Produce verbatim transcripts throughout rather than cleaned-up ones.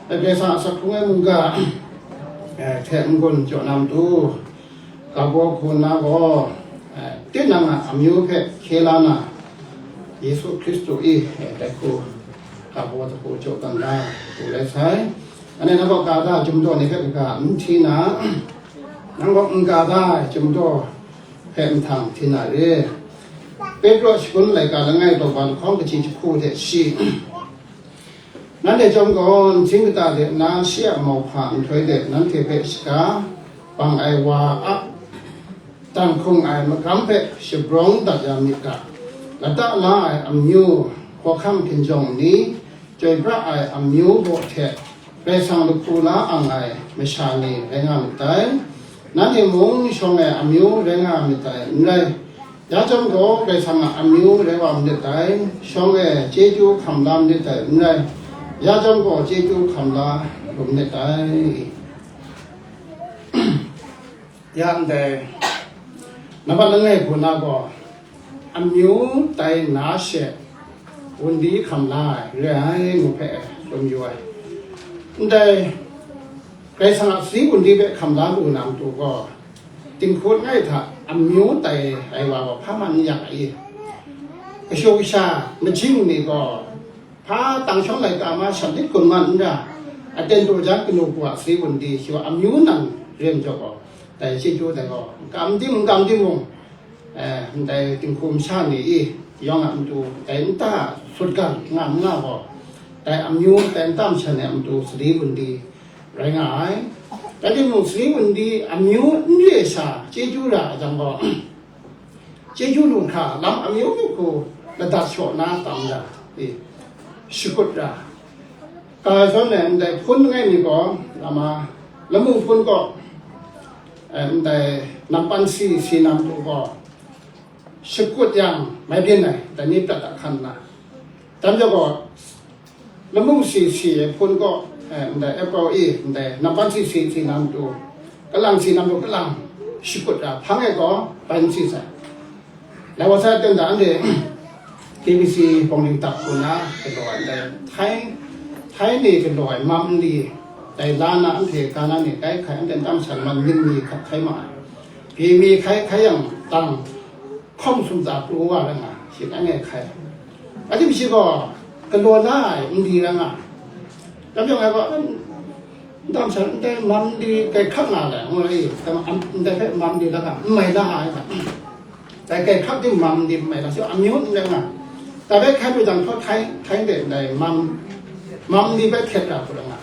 Karai Kasang a asak hkrung ai mungga, eh, hte n-gun jaw na matu, ga baw hku nna gaw, eh, tinang a amyu hpe hkye la na, Yesu Hkristu e, eh, dai hku ga baw hku jaw dan da hku rai sai. Anhte nang kaw ka da, chyum daw ni hpe kaga n hti na, nang kaw n ka da, chyum daw hpe nhtang hti na re. Petru a shagun laika langai daw ba lahkawng kaji jahku hte shi. Nanhte chyawm gaw, nsin kata de nna shi a mauhpa nhtoi de nanhte hpe shaga bang ai wa a tanghkung ai magam hpe shabrawng dat ya myit ga, lata la ai amyu, hkawhkam hkinjawng ni, chyoi pra ai amyu baw hte Karai Kasang lahku la ang ai masha ni rai nga myit dai. Nanhte mung shawng e amyu rai nga myit dai, n rai. Ya chyawm gaw, Karai Kasang a amyu rai wa myit dai, shawng e chyeju hkam la myit dai, n rai. Ya chyawm gaw, chyeju hkam la lu myit dai. Ya ndai, nambat langai hku na gaw, amyu tai na she, wunli hkam la ai, re ai, ngu hpe tsun yu ai. Ndai, Karai Kasang a sadi wunli hpe hkam la lu na matu gaw, tinghku langai hta amyu tai ai wa gaw hpa man n yak ai. Kashu kasha majing ni gaw, hpa tang shawng laika ma shat lit kun man n ra, aten du jan kanu ku a sadi wunli, shi wa amyu nang rim jaw gaw, dai chyeju dai gaw, kam tim, kam tim mung, eh, ndai tinghku masha ni e yawng a matu, dai nta sut gang nga n nga gaw, dai amyu, dai nta masha ni a matu sadi wunli rai nga ai. Rai timung, sadi wunli amyu n re sha chyeju ra ai jang gaw, chyeju lu hkra lam amyu myu hku ladat shaw na tam ra, e, shakut ra. Ka zawn e ndai hpun langai mi gaw, lama, lamu hpun gaw, eh, ndai nampan si, si na matu gaw, shakut yang mai byin ai, dai ni prat a hkan nna. Dan jaw gaw, lamu si si ai hpun gaw, eh, ndai April e, ndai nampan si si si na matu, kalang si na matu, kalang shakut ra hpang e gaw, ban si sai. Lai wa sai ten da anhte K B C bawng ling tak hku na galaw ai ndai, Thai, Thai ni galaw ai mam nli, dai la na anhte ga na ni kai hkai, anhte tam san man ning mi hkat hkai ma ai. Pyi mi hkai hkai yang tang, hkawm sumta pru wa rai nga, shi anhte hkai. A tim shi gaw, galaw na ai nli rai nga. Tam yawng ai gaw, n-, ndam san, ndai mam nli kai hkak nga le, ngu ai, ndai hpe mam nli la ga, n mai la ai ga. Dai kai hkak ting mam nli n mai la, shi amyu n rai nga. Dai hpe hkai pru jang, htaw htai, htai de ndai mam, mam nli hpe hkyet ra hku rai nga.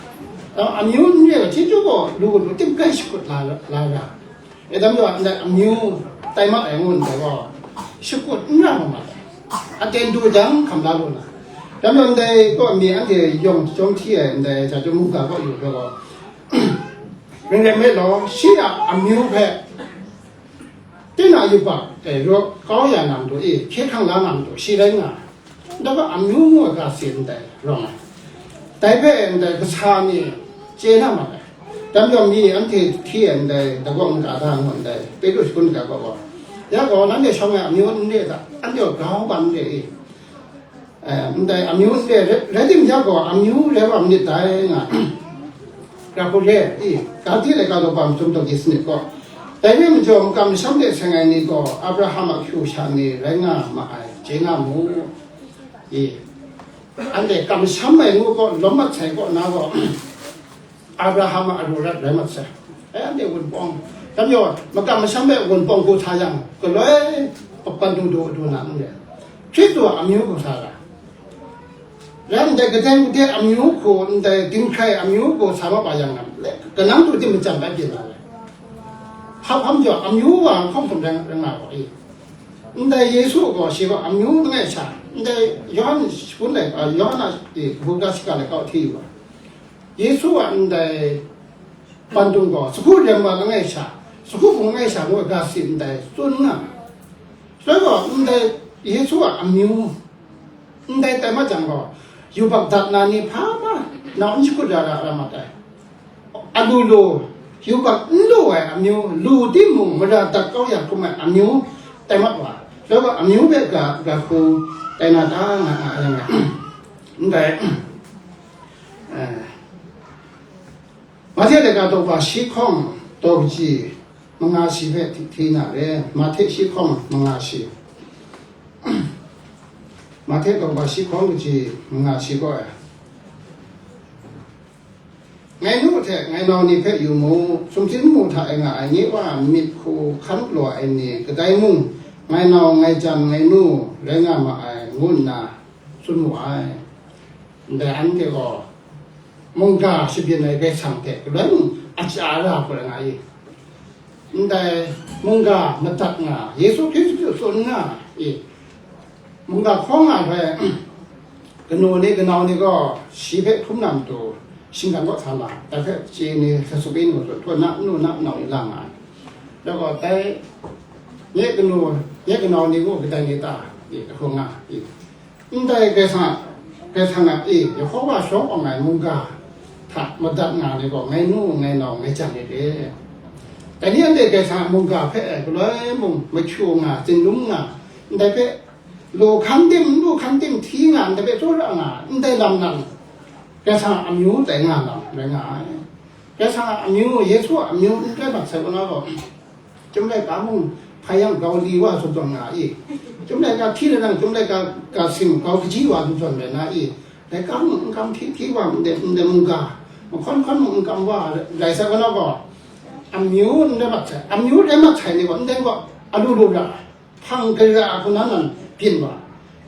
Amyu n re ga, chyeju gaw lu gun lu tim kai shakut la, la ra. E, dam yaw ndai amyu tai mat ai ngu ndai gaw, shakut n ra ma mat ai. Aten du jang hkam la lu na. Dam yaw ndai gaw mi anhte yawng chyawm hti ai ndai ja chyawm mungga gaw yu hpe gaw, ring rai me law, shi a amyu hpe tinang yubak e raw kau ya na matu e, hkye hkrang la na matu shi rai nga. Ndai gaw amyu ngu ai ga si ndai rawng ai. Dai hpe ndai kasa ni chye na mat ai. Dai majaw mi anhte hti ai ndai dagawk nta da ngu ndai, Petru shagun nta gaw gaw, ya gaw, nanhte shawng ai amyu n re hta, anhte gaw grau ban n re i? Eh, ndai amyu n re, rai, rai tim, ya gaw amyu rai wa manit dai nga. Ra hku re i, Galati laika daw ba mazum daw di sanit gaw, dai re majaw, makam masham de seng ai ni gaw Abraham a hkyu sha ni rai nga ma ai, chye nga mu. I, anhte kamsham ai ngu gaw lawm mat sai kaw na gaw, Abraham a aru rat rai mat sai. E, anhte wunpawng, dam yaw, makam masham ai wunpawng hku sa yang, galoi, pa-, pandu du, du na n re. Hkristu a amyu hku sa ra. Rai ndai, kadai kadai amyu hku, ndai dinghkrai amyu hku sa mat wa yang, kanang du tim majan bai byin na re. Hkap hkam jaw, amyu wa hkawm hkawm rai, rai nga gaw i. Ndai Yesu gaw shi gaw amyu langai sha, ndai Yawhan shagun lai, a, Yawhan a, e, kabu ga shiga lai kau hti yu ai. Yesu a ndai pandung gaw, sagu rem wa langai sha, sagu hpung langai sha ngu ga si ndai tsun nga. Shaloi gaw, ndai Yesu a amyu, ndai tai mat jang gaw, yubak dat na ni hpa ma, nau n shakut ra ra, ra mat ai. Alu lu, yubak n lu ai amyu, lu timung, mara dat kau ya hkrum ai amyu, tai mat wa. Shaloi gaw amyu hpe ga, ga hku tai na ta nga, nga, nga, nga. Ndai, eh, Mahte laika daw shi hkawng daw kaji manga shi hpe hti na re. Mahte shi hkawng manga shi. Mahte daw shi hkawng kaji manga shi gaw e. Ngai nu hte ngai nau ni hpe yu mu, sumsing mu hta e nga ai nye wa myit hku hkan galaw ai ni kadai mung, ngai nau, ngai jan, ngai nu rai nga ma ai, ngu nna tsun mu ai. Ndai anhte gaw mungga shabyin ai Karai Kasang hte galoi mung a chya ra hkra nga i. Ndai mungga madat nga, Yesu Hkristu tsun nga i. Mungga hkawng nga hpe, kanu ni, kanau ni gaw shi hpe hkrum na matu, shinggan kaw sa ma, dai hpe chye ni, sa sup in gaw, htaw na, nu na, nau ni la nga ai. Dai gaw, dai nye kanu, nye kanau ni gaw, kadai ni ta, i, hkrum nga, i. Ndai Karai Kasang, Karai Kasang a, i, Yehova shawng awng ai mungga hta madat nga ni gaw, ngai nu, ngai nau, ngai jan ni de. Dai ni anhte Karai Kasang a mungga hpe, galoi mung, mahkyu nga, tsinglung nga, ndai hpe, lu hkan tim, lu hkan tim hti nga, ndai hpe tsawra nga, ndai lam nang, Karai Kasang a amyu tai nga lam rai nga ai. Karai Kasang a amyu, Yesu a amyu n rai mat sai kaw na gaw, Chyum laika mung hpai yang grau li wa zawn zawn nga i. Chyum laika hti le nang, chyum laika ga sim grau kaji wa zawn zawn rai na i. Laika mung n kam hti hti wa ndai, ndai mungga, mahkawn hkawn mung n kam wa rai sai kaw na gaw, amyu n rai mat sai, amyu rai mat sai ni gaw, ndai gaw alu lu ra, hpang gara hku na nan byin wa.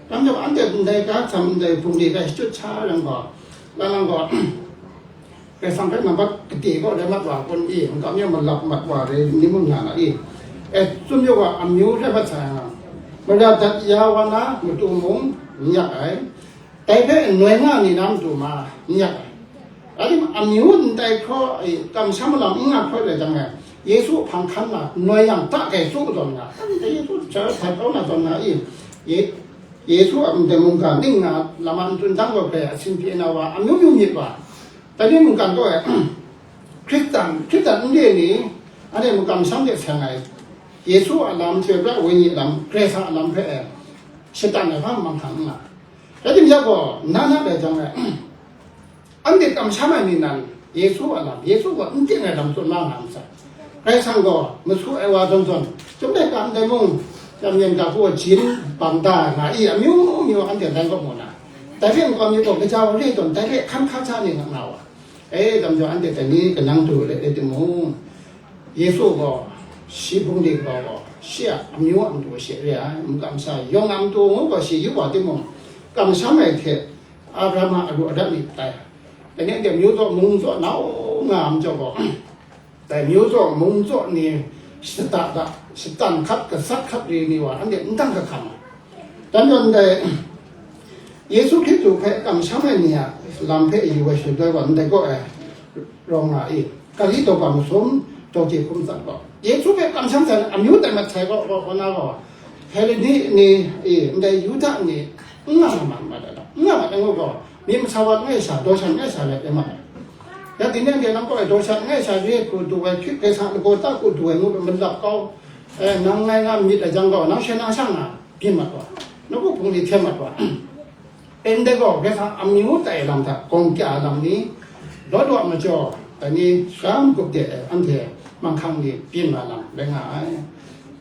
Dam jau anhte ndai ga htam, ndai hpung de ga shachyut sha yang gaw, lang lang gaw, Karai Kasang hpe nambat kade kaw rai mat wa kun i, n kam yang malap mat wa rai ni mung nga na i. E, tsun yawng gaw amyu rai mat sai nga, mara dat ya wa na matu mung n yak ai. Dai hpe noi nga ni na matu ma n yak ai. Rai timung, amyu ndai hkraw, e, kamsham malam n nga hkawt rai jang e, Yesu hpang hkan na noi yang ta kai tsu zawn nga, Yesu hta htat kau na zawn nga i, Ye-, Yesu a ndai mungga ning nga lam a n tsun dang gaw, hkrai a sin pyi na wa, amyu myu myit wa, dai ni mungkan gaw e, Hkristan, Hkristan n re ni, anhte mungkan masham de seng ai, Yesu a lam, Chyoi Pra Wenyi a lam, Karai Kasang a lam hpe e, shatan ai hpa manghkang n nga. Rai timung, ya gaw, na na rai jang e, anhte kamsham ai ni nan, Yesu a lam, Yesu gaw n ting ai lam tsun la nga masai. Karai Kasang gaw masu ai wa zawn zawn, chyum laika ndai mung, Chyam Yen Ga Hpu jin bang da nga i, amyu myu anhte dan kaw mu na. Dai hpe nkau mi gaw gaja wa re tawn, dai hpe hkan hkan sha ni nga nga wa. E, dam jau anhte dai ni kanang du let rai timung, Yesu gaw shi hpung de gaw gaw, shi a amyu a matu shi re ai, mungkan masha yawng a matu ngu gaw shi yu wa timung, kamsham ai hte Abraham a alu adat ni tai. Dai ni anhte myu zaw mung zaw nau nga ai majaw gaw, dai myu zaw mung zaw ni shata da, shatan hkat, gasat hkat re ni wa, anhte n dang kahkam ai. Dan jaw ndai, Yesu Hkristu hpe kamsham ai ni a lam hpe yu ai shadoi wa ndai gaw ai, rawng nga i, Galile daw ba masum, daw hte hkum tsat gaw, Yesu hpe kamsham sai, amyu tai mat sai gaw, gaw, gaw na gaw, Heleni ni, e, ndai Yuda ni, n nga na ma, ma da, n nga ma, n nga gaw, myit masa wa n ai sha, daw shan n ai sha let e ma ai. Ya, tinang de nang gaw ai daw shan n ai sha re hku du ai, hkyit hpe sa lagaw ta hku du ai ngu, malap kau, e, nang ngai nga myit ai jang gaw, nang she nang shang na, byin mat wa, nawku hpung ni hten mat wa. Ndai gaw, Karai Kasang amyu tai lam hta gawng kya lam ni, lawt wa majaw, dai ni sha magup de ai anhte manghkang ni byin wa lam rai nga ai.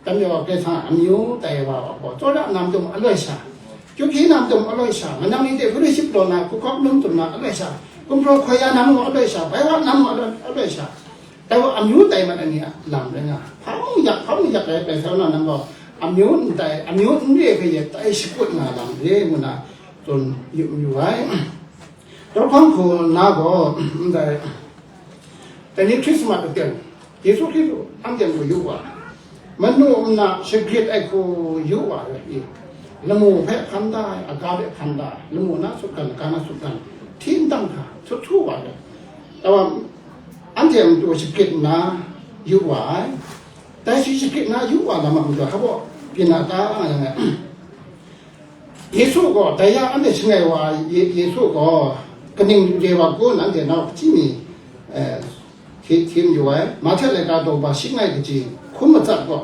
Dai majaw, Karai Kasang amyu tai wa wa gaw, tsawra na matu aloi sha, kyu hpyi na matu aloi sha, manang ni hte fellowship law na, hkruhkawp lum tum na aloi sha, gumhpraw hkoi ya na matu aloi sha, bai wa na matu aloi, aloi sha, dai gaw amyu tai mat ai ni a lam rai nga. Hpa mung yak, hpa mung yak rai, rai sa na nang gaw, amyu n tai, amyu n re hpe yen tai shakut nga lam re ngu na tsun yu mayu ai. Dawhpang hku na gaw, ndai, dai ni Hkrismas aten, Yesu Hkristu anhte mung yu wa, manu nna shagrit ai hku yu wa rai i, lamu hpe hkan da ai, aga hpe hkan da ai, lamu na sutgan, aga na sutgan, hti n dang hkra, sut su wa rai. Tawa, anhte a matu shagrit nna yu wa ai, dai shi shagrit nna yu wa lam a matu hpa baw byin na ta, nga yang e. Yesu gaw, dai ya anhte shangai wa ai Ye-, Yesu gaw, kaning re wa kun, anhte nau hpaji mi, eh, hti-, htim yu ai. Mahte laika daw ba shi langai kaji hkun matsat gaw,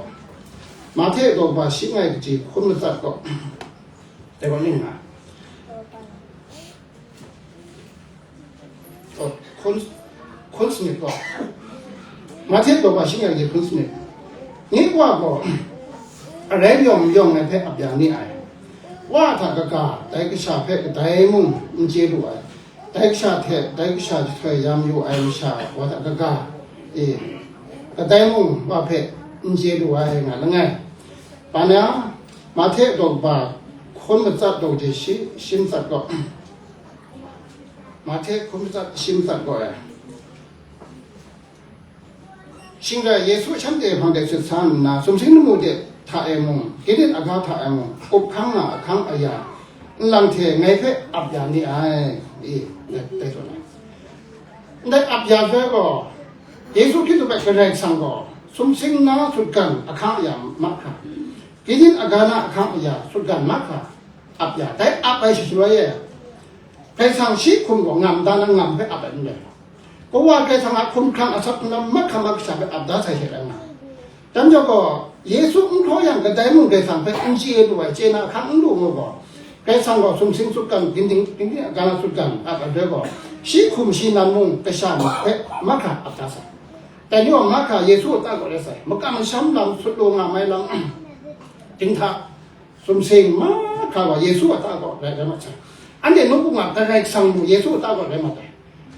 Mahte daw ba shi langai kaji hkun matsat gaw, dai gaw ning nga. Oh, hkun, Hkun sanit gaw, Mahte daw ba shing yang hkun sanit, nye Wa gaw arai yawng yawng ai hpe ap ya ni ai. Wa a hta kaga, dai kasha hpe kadai mung n chye lu ai, dai kasha hte dai kasha jahtoi ya mayu ai masha wa hta kaga, e, kadai mung Wa hpe n chye lu ai nga langai. Pana, Mahte daw ba hkun matsat daw je shi, shi matsat gaw, Mahte hkun matsat shi matsat gaw e. Shing rai, Yesu shanhte hpang de sit sa nna, sumsing lamu de hta e mung, ginin aga hta e mung, up hkang nga ahkang aya, nlang hte ngai hpe ap ya ni ai, i, dai, dai tawn ai. Ndai ap ya joi gaw, Yesu Hkristu hpe Karai Kasang gaw sumsing na sutgan ahkang aya mahkra, ginin aga na ahkang aya sutgan mahkra ap ya, dai ap ai shi shaloi e, Karai Kasang shi hkum gaw ngam da na ngam hpe ap ai n rai. Kawa Karai Kasang a hkumhkrang asak hkungga mahkra mahkra hpe ap da sai hte rai nga ai. Dan jaw gaw, Yesu n hkraw yang kadai mung Karai Kasang hpe n chye lu ai, chye na ahkang n lu ngu gaw, Karai Kasang gaw sumsing sutgan, ginding, ginding aga na sutgan ap ai gaw, shi hkum shi nan mung kasha hpe mahkra ap da sai. Dai ni gaw mahkra Yesu a ta gaw rai sai, makam masham lam sut lu nga mai lam, dinghta, sumsing mahkra wa Yesu a ta gaw rai, rai mat sai. Anhte nawku nga Karai Kasang mung Yesu a ta gaw rai mat ai.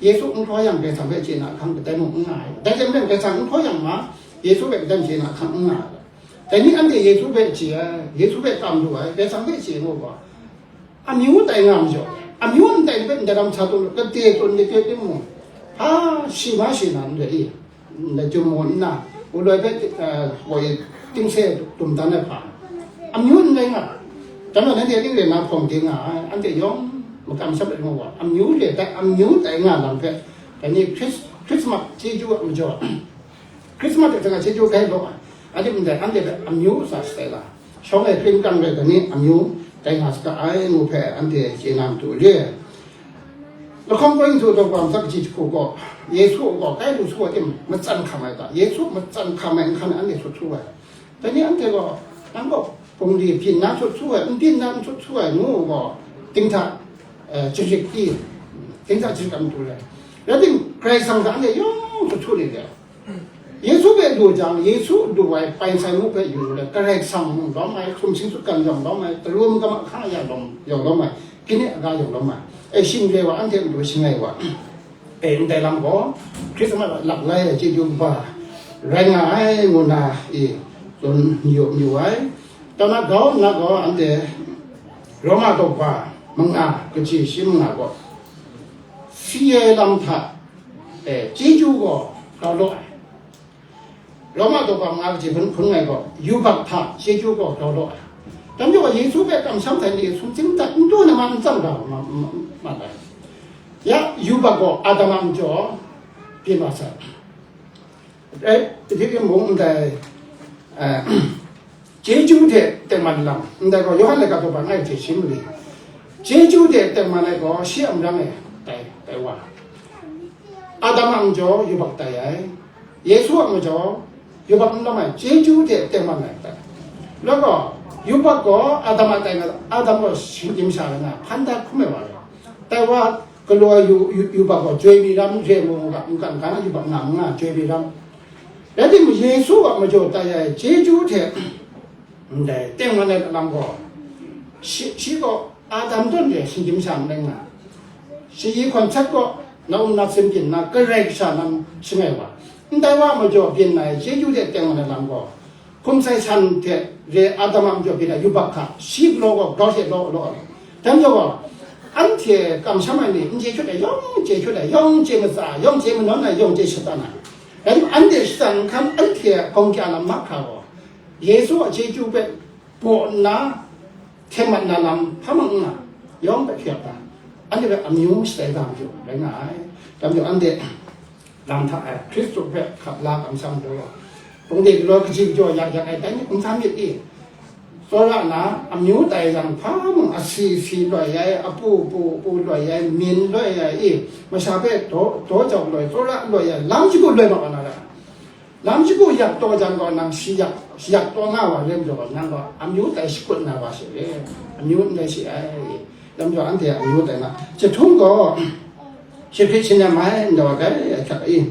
Yesu n hkraw yang Karai Kasang hpe chye na ahkang kadai mung n nga ai. Dai hte maren Karai Kasang n hkraw yang ma, Yesu hpe kadai mung chye na ahkang n nga ai. Dai ni anhte Yesu hpe chye ai, Yesu hpe kam lu ai, Karai Kasang hpe chye ngu gaw, amyu tai nga majaw, amyu n tai ni hpe ndai lam sa tawn lu, kade tawn ni hpe timung, hpa shi ma shi na n rai i. Ndai chyum mu nna, wuloi hpe, eh, woi tingse dum dan ai hpa, amyu n rai nga. Dan wa nanhte ning rai na hpawng de nga ai, anhte yawng makam sap ai ngu wa, amyu re tai, amyu tai nga lam hpe, dai ni Chris-, Christmas chyeju a majaw, Christmas hte hkrai chyeju tai law ai, a dik ndai anhte hpe amyu sa shatai la, shawng e hpring kang rai dai ni amyu tai nga saga ai ngu hpe anhte chye na matu re. Lahkawng Korinhtu daw kaba ntsa kaji jahku gaw, Yesu gaw kai lu su ai tim matsan hkam ai ta? Yesu matsan hkam ai nhkan anhte sut su ai. Dai ni anhte gaw, nang gaw bungli byin na sut su ai, n byin na n sut su ai ngu gaw, dinghta, eh, jarit i, dinghta jarit a matu rai. Rai tim, Karai Kasang hta anhte yawng sut su ni de. Yesu hpe lu jang, Yesu lu ai pai sai mu hpe yu let, Karai Kasang mung lawm ai, sumsing sutgan yawng lawm ai, daru magam ahkang aya lawm, yawng lawm ai, ginin aga yawng lawm ai. E, shing re wa, anhte matu shangai wa. E, ndai lam gaw, Hkristan a laklai ai chyeju kaba rai nga ai, ngu na, e, tsun mayu mayu ai. Tana grau nna gaw, anhte Roma daw kaba manga, kaji shi manga gaw, si ai lam hta, e, chyeju gaw grau law ai. Roma daw kaba manga kaji hpun, hpun ngai gaw, yubak hta chyeju gaw grau law ai. Dan jaw gaw, Yesu hpe kamsham sai ni sumsing hta n du na ma, n tsang ga ma, ma, ma ai. Ya, yubak gaw Adam a majaw byin wa sai. E, David mung ndai, eh, chyeju hte tengman lam, ndai gaw Yawhan laika daw kaba ngai hte shi mali. Chyeju hte tengman ai gaw shi a marang e tai, tai wa. Adam a majaw yubak tai ai, Yesu a majaw yubak n lawm ai, chyeju hte tengman ai tai. Law gaw, yubak gaw Adam a tai nga, Adam gaw shinggyim sha rai nga, hpan da hkrum ai wa rai. Tai wa, galaw ai yu-, yu-, yubak gaw, joi mi ram re mu ga, n kan ga na yubak nga, nga, joi mi ram. Rai timung, Yesu a majaw tai ai chyeju hte, ndai tengman ai lam gaw, shi, shi gaw Adam zawn re shinggyim sha n rai nga, shayi hkawn sat gaw, na um na hpyin byin nna, Karai Kasha nan shangai wa, ndai wa a majaw byin ai chyeju hte tengman ai lam gaw, hkum sai san hte re Adam a majaw byin ai yubak hta, shi galaw gaw, grau hte law, law ai. Dan jaw gaw, anhte kamsham ai ni, n chye hkyut ai, yawng chye hkyut ai, yawng chye matsa ai, yawng chye manawn ai, yawng chye shatan ai. Rai timung, anhte shatan nhkan, anhte a gawng kya lam mahkra gaw, Yesu a chyeju hpe baw nna, hten mat na lam hpa mung n nga, yawng hpe hkye ap ai. Anhte hpe amyu shatai ga majaw rai nga ai. Dan jaw anhte lam hta e Hkristu hpe hkap la kamsham gaw, pungde galaw kaji majaw yak yak ai tai ni, n san myit i? Tsawra na, amyu tai yang hpa mung asi si loi ai, apu pu pu loi ai, min loi ai i? Masha hpe daw, daw jau loi, tsawra loi ai, lam shagu loi mat wa na ra. Lam shagu yak taw jang gaw, nang shi yak, shi yak taw nga wa rem jaw gaw, nang gaw amyu tai shakut na wa she re, amyu n rai shi ai. Lam jaw anhte amyu tai na, jahtum gaw, Shi hpyi shi nem ai, ndaw ai, ahkyak i.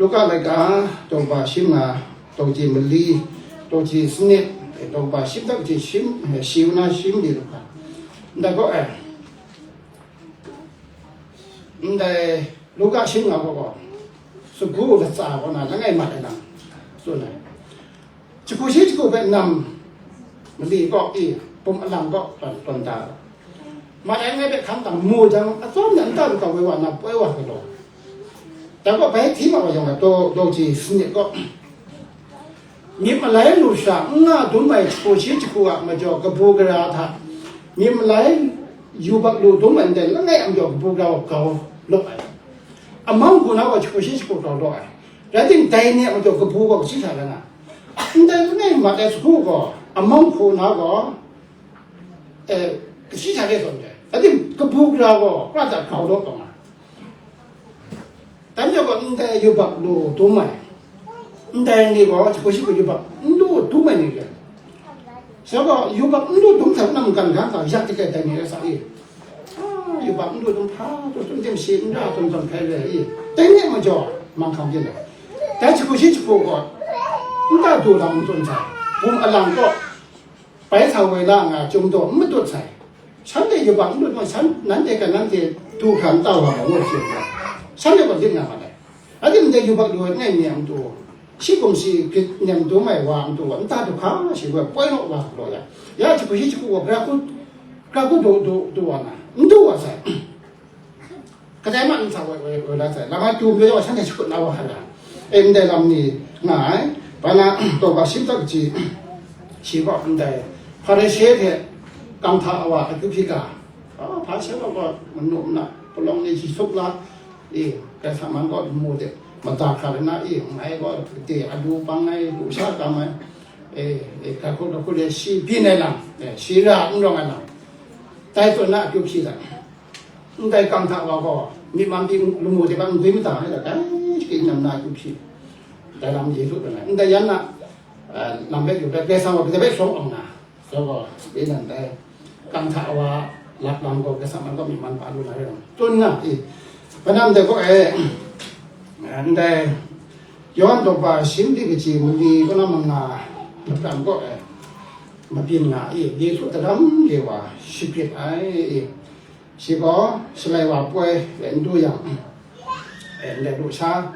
Luka laika, daw kaba shi manga, daw kaji mali, daw kaji sanit, daw kaba shi mada kaji shi, shi na shi mali lu hkra. Ndai gaw, eh, ndai Luka shi manga gaw, gaw, sagu latsa kaw na langai mat ai lam tsun ai. Jahku shi jahku hpe nam mali kaw i, bum alang kaw tawn, tawn da. Mat ai langai hpe hkang dang mu jang, atsawm ni nta lu kau woi wa na poi wa galaw. Dai gaw bai hti ma wa yawng ai daw, daw kaji sanit kaw, myit malai lu sha n nga dum ai jahku shi jahku a majaw kabu gara hta, myit malai yubak lu dum ai ndai langai a majaw kabu gara gaw grau lawk ai. Amang hku na gaw jahku shi jahku grau lawk ai. Rai timung, dai ni a majaw kabu gaw kaji hta rai nga? Ndai langai mat ai sagu gaw, amang hku na gaw, eh, kaji hta rai tawn ai. Rai timung, kabu gara gaw, pra hta grau lawk tawn nga. Dai majaw gaw, ndai yubak lu dum ai, ndai ni gaw jahku shi jahku yubak n lu dum ai ni rai. Sha gaw, yubak n lu dum hte na mungkan ga hta yak dik ai dai ni rai sa i? Ah, yubak n lu dum hpa, tu tun tim shi n ra tun tawn hpe rai i? Dai ni a majaw manghkang byin ai. Dai jahku shi jahku gaw, nta du lam n tsun sai, bum alang kaw, bai sa woi la nga, chyum daw n matut sai. Shanhte yubak n lu dum, shan, nanhte gaw nanhte du hkra n ta wa ma, ngu shi, shanhte gaw lit nga ma ai. Rai timung, ndai yubak lu ai langai mi a matu, shi kumsi grit nem dum ai wa a matu gaw, nta du hkra shi gaw poi law wa galaw ya, ya jahku shi jahku gaw, gara hku, gara hku du, du, du wa na, n du wa sai. Kadai ma n sa woi, woi, woi la sai. Lam ai tu majaw shanhte shakut la wa hkra. E, ndai lam ni nga ai. Bai na, daw kaba shi mada kaji, shi gaw ndai Hparishe hte kang hta wa akyu hpyi ga, a, Hparishe gaw manu nna palawng ni shi suk la, e, Kaisa man gaw lamu de mada hkra rai na, e, ngai gaw de alu pang ai, lusha tam ai, e, e, ga hku, ga hku de shi byin ai lam, e, shi ra n rawng ai lam, dai tsun na akyu hpyi ga. Ndai kang hta wa gaw, myi man pyi lamu de hpe n gwi mada ai, dai shakawn nam na akyu hpyi, dai lam Yesu tsun ai. Ndai yan na, eh, lam hpe yu hpe, Karai Kasang gaw kadai hpe shawng awng na, dai gaw, e nan dai kang hta wa lap lam gaw, Karai Kasang man gaw myi man pa lu na rai lam tsun nga i. Hpa na ndai gaw e, ndai Yawhan daw kaba shi mali kaji mali kaw na manga lapran gaw e, mabyin nga i, Yesu daram de wa shagrit ai i. Shi gaw shalai wa poi e n du yang, e, ndai lusha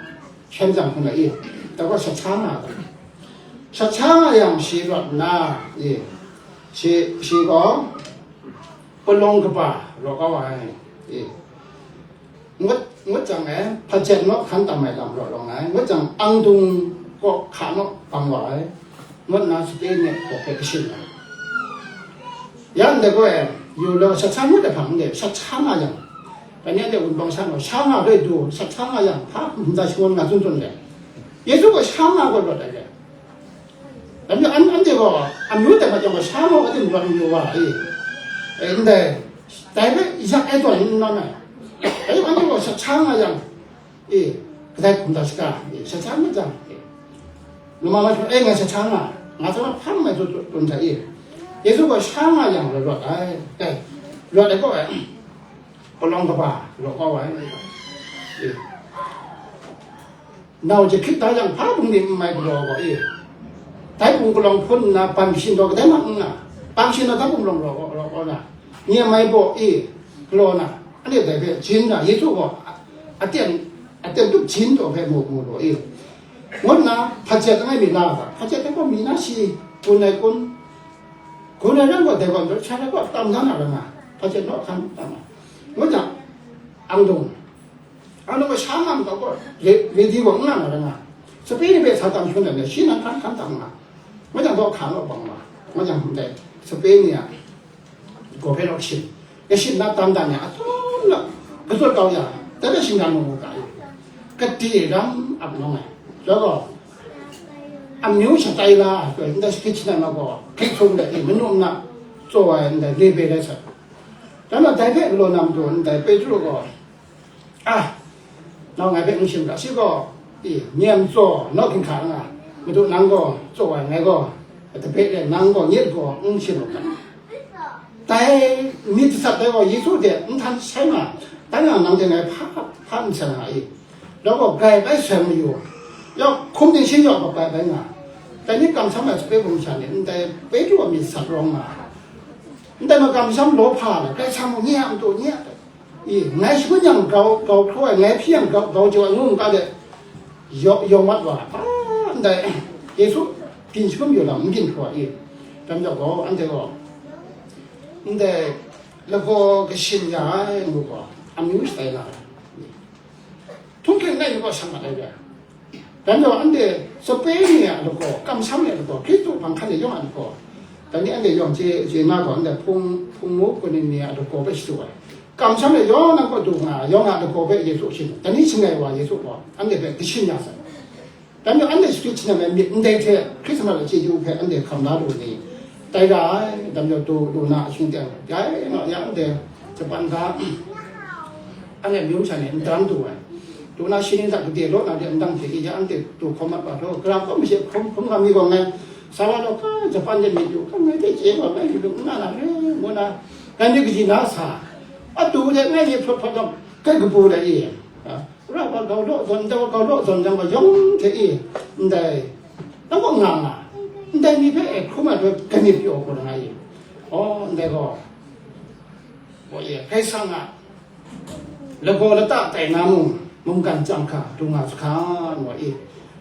hkyen jang hkun ai i, dai gaw shat sha nga ai. Shat sha nga yang shi rawt nna, i, shi, shi gaw palawng kaba raw kau ai, i, ngut, ngut jang e, hpajet naw hkan tam ai lam raw lawng ai, ngut jang angdung kaw hka naw bang wa ai, ngut nna sape ni gaw hpe kashin ai. Ya ndai gaw e, yu law, shat sha ngut ai hpang de, shat sha nga yang, dai ni anhte wunpawng sha naw, sha nga hpe du, shat sha nga yang, hpa nta shangun nga tsun tsun de, Yesu gaw sha nga gaw rawt ai de. Dai majaw an, anhte gaw amyu dai majaw gaw sha nga wa tim rawt mayu wa i? E, ndai, dai hpe yak ai tawn n nawn ai. Dai majaw anhte gaw shat sha nga yang, e, kadai hkum da shaga, e, shat sha nga jang, e, lama ma hte, e, ngai shat sha nga, nga sa hpa mai tsun, tsun, tsun sai i? Yesu gaw sha nga yang rawt ai, dai, rawt ai gaw, e, palawng kaba raw kau ai, e. Nau jahkrit da yang hpa bungli n mai galaw gaw i, dai bung palawng hpun nna ban kashin daw kadai mung n nga, ban kashin daw dai bung palawng raw, raw, raw na, ni a mai baw i galaw na, anhte dai hpe jin na, Yesu gaw a-, aten, aten tup jin daw hpe mu, mu law i, ngut nna hpajet langai mi la ga, hpajet dai gaw mi na shi gun ai kun, gun ai ran gaw dai gaw sha rai gaw tam dan na rai nga, hpajet naw hkan tam na, ngut jang, angdung, Anhte gaw sha nga ma gaw, re-, ready gaw n nga na rai nga. Sape ni hpe sa tam shangun ai le, shi nan hkan hkan tam nga. Ngai jang daw hka naw bang wa. Ngai jang ndai sape ni a gaw hpe naw shin. Ya shin na tam dan ya, atum na, katsut kau ya, dai hpe shingran mu mu ga i. Kade ram ap nawng ai. Dai gaw, amyu shatai la ai, ndai shi hkrit shangai ma gaw, hkrit sung de i, manu nna tsaw ai, ndai lebe rai sai. Dai majaw dai hpe galaw na matu, ndai Petru gaw, A, nau ngai hpe n shim ga, shi gaw, i, nyem tsaw, naw hkinghka nga, Madu nang gaw tsaw ai, ngai gaw tape re, nang gaw nyet gaw n shim u ga. Dai myit gasat dai gaw Yesu hte n htan shai nga, dai na nang hte ngai hpa, a n seng nga i. Law gaw, grai bai seng mayu, yawng hkum ting shin yawng gaw grai bai nga, dai ni kamsham ai sape hkum sha ni, ndai Petru a myit sat rawng nga, ndai makamsham law hpa na, Karai Kasang mung nye a matu nye a, i, ngai shangun yang grau, grau hkraw ai, ngai hpyi yang grau, grau jau ai ngu n ga de, yawng, yawng mat wa, a, ndai Yesu byin shangun yu lam n byin hkraw i. Dai majaw gaw, anhte gaw, ndai lagaw kashin ya ai ngu gaw, amyu shatai nga ai. Htunghking ngai ni gaw shang mat ai re. Dai majaw anhte sape ni a lagaw, kamsham ni a lagaw, Hkristu hpang hkan ni yawng a lagaw, dai ni anhte yawng chye, chye na gaw, anhte hpung, hpung mu kaning ni a lagaw hpe shadu ai. Kamsham ni yawng nang kaw du nga, yawng a lagaw hpe Yesu shin, dai ni shangai wa Yesu gaw, anhte hpe kashin ya sai. Dai majaw anhte shakrit shanem ai myit ndai hte Hkristan a chyeju hpe anhte hkam la lu ni, tai ra ai, dai majaw du, du na shingteng, dai naw ya anhte Japan ga, anhte amyu masha ni n dang du ai. Du na shi ning hta gade law na de n dang hte i ya anhte du hkawm mat wa htaw, gara hkawm mashe hkrum, hkrum nga mi gaw ngai, sa wa law ka Japan de myit yu, ka ngai hte chye gaw ngai lu n nga na re, ngu na, ngai myit kaji na sa, a du de ngai myit hprawt hprawt gaw, kai kabu de i, a, ra wa gau law zawn, ndai wa gau law zawn jang gaw yawng hte i, ndai, na gaw nga nga, ndai ni hpe e hkrum ai hpe ganit pyaw hkrum nga i, aw, ndai gaw, Wa e, Karai Kasang a lagaw lata tai na mung, mungkan chyam hkra du nga sa hkan wa e.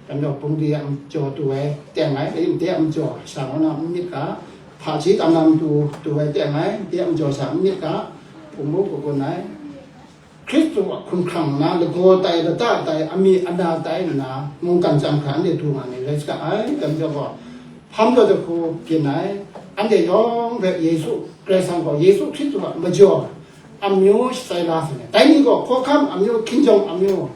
Dai majaw, bungli a majaw du ai teng ai, layim de a majaw sha ngu na n myit ga, hpaji tam na matu du ai teng ai, de a majaw sha n myit ga, hpung mu hkunggun ai. Hkristu a hkumhkrang na lagaw tai, lata tai, ami ana tai nna, mungkan chyam hkra anhte du nga ni rai saga ai, dai majaw gaw, hpa majaw jahku byin ai, anhte yawng hpe Yesu, Karai Kasang gaw Yesu Hkristu a majaw, amyu shatsai la sai ni, dai ni gaw hkawhkam amyu, hkinjawng amyu,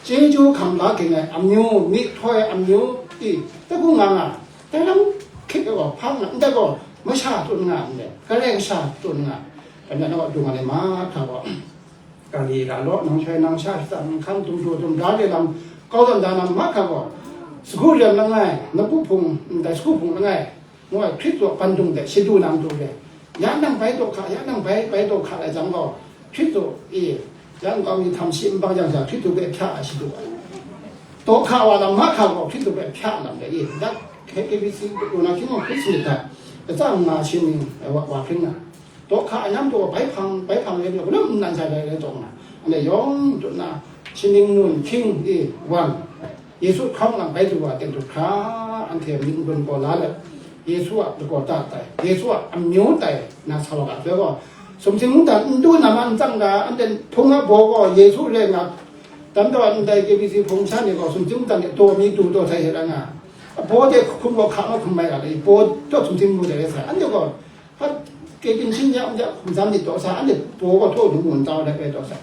chyeju hkam la ging ai amyu, myihtoi amyu, i, taku nga nga, dai lam hkrit ai gaw hpa nga, ndai gaw masha tut nga ndai, Karai Kasha tut nga, dai na gaw dung nga ai mahkra gaw, Galilee law, nang shai nang sha shata, nang hkan dum du dum da re lam, kau dan da na mahkra gaw, sagu rem langai, naku hpung, ndai sagu hpung langai, ngu ai Hkristu a bandung de shadu na matu re, ya nang bai taw hka, ya nang bai, bai taw hka lai jang gaw, Hkristu e, ya nkau mi htam shi nbang yang sha, Hkristu hpe hpya ai shadu ai. Taw hka wa lam mahkra gaw, Hkristu hpe hpya lam de e, dat K B C lu na hkying gaw Hkristu myit hta, latsa nga shi ning, wa, wa hpring na, taw hka ai nam taw bai hpang, bai hpang rai lu, galum nnan sha rai rai taw nga, anhte yawng tut na, shi ning nun hkying e wan, Yesu hkawng lang bai du wa teng du hkra, anhte myit n-gun gaw la let, Yesu a lagaw ta tai, Yesu a amyu tai na sa wa ga, dai gaw, sumsing mungdan n du na ma n tsang ga, anhte hpung a baw gaw Yesu re nga, dam taw ndai K B C hpung sha ni gaw, sumsing mungdan de taw mi du taw sai hte ra nga, a baw de hkum gaw hka ma hkum mai ga le, baw taw sumsing mu de re sai, anhte gaw, hpa, kei byin shin ya, ya, hkum sam myit taw sa, anhte baw gaw htaw lu ngun tau ai hpe taw sa.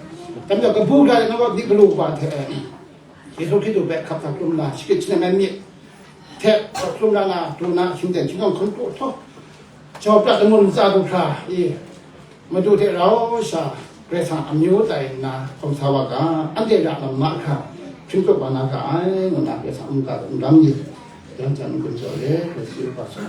Dai majaw, kabu gara de na gaw, myit galu kaba hte, Yesu Hkristu hpe hkap sa hkrum la, shakrit shanem ai myit hte hkap hkrum la na, du na, shingten shingkawng hkun hku htaw, jau prat lamun ntsa du hkra i, Madu hte rau sha, Karai Kasang amyu tai nna hkawm sa wa ga, anhte ra lam mahkra, hpring tup wa na ga ai, ngu na Karai Kasang mungga n ram ni, yan jan n-gun jaw le, Yesu hpa sa.